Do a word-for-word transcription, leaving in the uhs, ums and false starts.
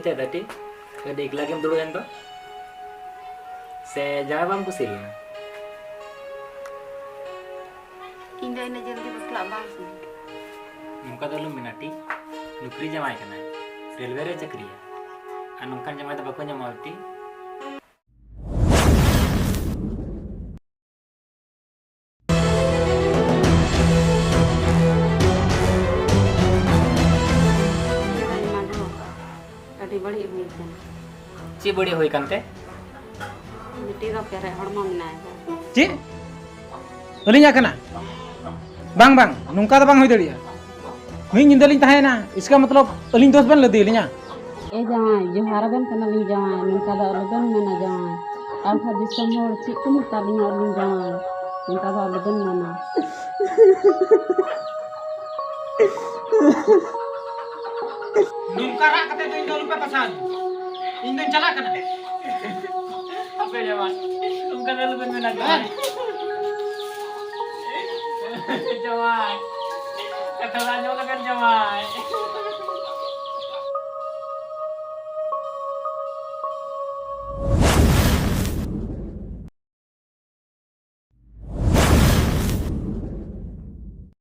ᱪᱮᱫ ᱫᱟᱹᱴᱤ? ᱟᱹᱰᱤ ᱮᱠᱞᱟ ᱜᱮᱢ ᱫᱩᱲᱩᱵ ᱮᱱ ᱫᱚ? ᱥᱮ ᱡᱟᱶᱟᱭ ᱵᱟᱢ ᱠᱩᱥᱤ ᱞᱮᱱᱟ? ᱤᱧ ᱫᱚ ᱤᱱᱟᱹ ᱡᱚᱞᱫᱤ ᱵᱟᱯᱞᱟᱜ ᱵᱟᱝ ᱥᱟᱱᱟᱧᱟ᱾ ᱱᱚᱝᱠᱟ ᱫᱚ ᱟᱞᱚᱢ ᱢᱮᱱᱟ ᱴᱤ, ᱱᱩᱠᱨᱤ ᱡᱟᱶᱟᱭ ᱠᱟᱱᱟᱭ, ᱨᱮᱞᱣᱮ ᱨᱮ ᱪᱟᱹᱠᱨᱤᱭᱟ, ᱟᱨ ᱱᱚᱝᱠᱟᱱ ᱡᱟᱶᱟᱭ ᱫᱚ ᱵᱟᱠᱚ ᱧᱟᱢᱚᱜᱼᱟ ᱴᱤ᱾ ᱢᱟᱱᱰᱚ, ᱟᱹᱰᱤ ᱵᱟᱹᱲᱤᱡ ᱦᱩᱭ ᱠᱟᱱᱟ᱾ ᱪᱮᱫ ᱵᱟᱹᱲᱤᱡ ᱦᱩᱭ ᱠᱟᱱᱛᱮ? ᱢᱤᱫᱴᱤᱡ ᱫᱚ ᱯᱮᱨᱮᱡ ᱦᱚᱲᱢᱚ ᱢᱮᱱᱟᱭᱟ᱾ ᱪᱮᱫ? ᱟᱹᱞᱤᱧᱟᱜ ᱠᱟᱱᱟ? ᱵᱟᱝ, ᱵᱟᱝ, ᱱᱚᱝᱠᱟ ᱫᱚ ᱵᱟᱝ ᱦᱩᱭ ᱫᱟᱲᱮᱭᱟᱜᱼᱟ᱾ ᱢᱤᱫ ᱧᱤᱫᱟᱹ ᱞᱤᱧ ᱛᱟᱦᱮᱸᱭᱮᱱᱟ, ᱤᱥᱠᱟ ᱢᱚᱛᱞᱚᱵ ᱟᱹᱞᱤᱧ ᱫᱳᱥ ᱵᱮᱱ ᱞᱟᱹᱫᱤᱭᱟᱹᱞᱤᱧᱟ? ᱮ ᱡᱟᱶᱟᱭ, ᱡᱚᱦᱟᱨ ᱟᱵᱮᱱ ᱠᱟᱱᱟᱞᱤᱧ ᱡᱟᱶᱟᱭ, ᱱᱚᱝᱠᱟ ᱫᱚ ᱟᱞᱚᱵᱮᱱ ᱢᱮᱱᱟ ᱡᱟᱶᱟᱭ᱾ ᱟᱨ ᱵᱟᱠᱷᱟᱡ ᱫᱤᱥᱚᱢ ᱦᱚᱲ ᱪᱮᱫ ᱠᱚ ᱢᱮᱛᱟ ᱞᱤᱧᱟ ᱟᱹᱞᱤᱧ ᱡᱟᱶᱟᱭ, ᱱᱚᱝᱠᱟ ᱫᱚ ᱟᱞᱚᱵᱮᱱ ᱢᱮᱱᱟ᱾ ᱱᱚᱝᱠᱟ ᱨᱟᱜ ᱠᱟᱛᱮ ᱫᱚ ᱤᱧ ᱫᱚ ᱟᱞᱚᱯᱮ ᱯᱟᱥᱟᱣ᱾ ᱤᱧ ᱫᱚᱧ ᱪᱟᱞᱟᱜ ᱠᱟᱱᱟ᱾ ᱟᱯᱮ ᱡᱟᱶᱟᱭ, ᱱᱚᱝᱠᱟ ᱫᱚ ᱟᱞᱚᱵᱮᱱ ᱢᱮᱱᱟ ᱡᱟᱶᱟᱭ᱾ ᱡᱟᱶᱟᱭ, ᱠᱟᱛᱷᱟ ᱫᱚ ᱟᱸᱡᱚᱢ ᱞᱮᱵᱮᱱ ᱡᱟᱶᱟᱭ᱾